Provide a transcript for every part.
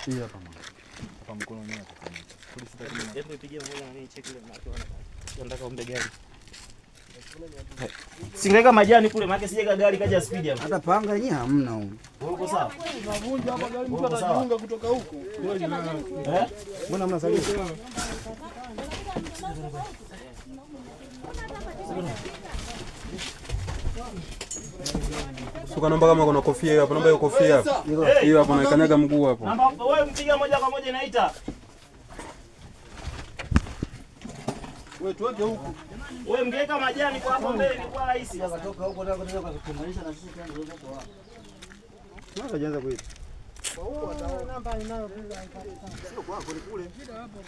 Hii hapa mama. Hapa mkono wenyewe atakamata. Polisi takini. Hebu ipigie mmoja na mimi check ile mnako wana. Nataka ombe gari. Singeweka majani kule maana sijeka gari kaja speed hapo. Hata panga yenyewe hamna huko. Uko sawa? Unavunja hapa gari mtu atajiunga kutoka huko. Eh? Mbona hamna salio? Suka namba kama kuna kofia hiyo hapo, namba hiyo kofia hapo. Hiyo hapo naikanyaga mguu hapo. Namba wewe mpiga moja kwa moja inaita. Wewe tuweke huku. Wewe mngeweka majani kwa hapo mbele ingekuwa rahisi. Kutoka huko ndio kutoka kutumanisha na sisi tena ndio kwa hapo. Tunaanza kuita. Namba inayo sio kwako ni kule.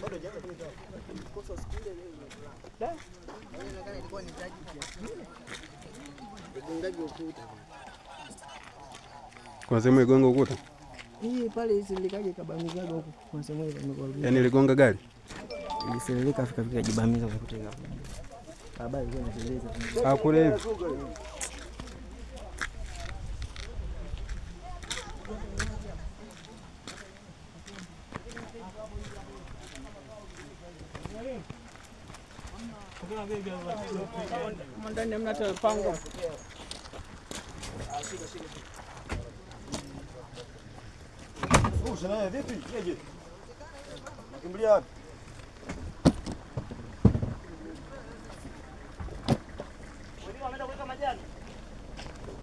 Bado hajaanza kuita. Kosa siku ile ile. Inaonekana ilikuwa ni taji kiasi. Ugongaji ukuta. Kuna sehemu igonga ukuta? Hii pale isilikaje kabamizaga huko kuna sehemu ile imekuwa. Yaani iligonga gari? Iliseleleka fika fika jibamiza kwa kutenga. Baba ilikuwa inateleza. Ah, kule hivi. Ndani hamna hata pango. Wewe vipi? Jeje. Nakimbilia wapi? Wewe unaenda kuweka majani.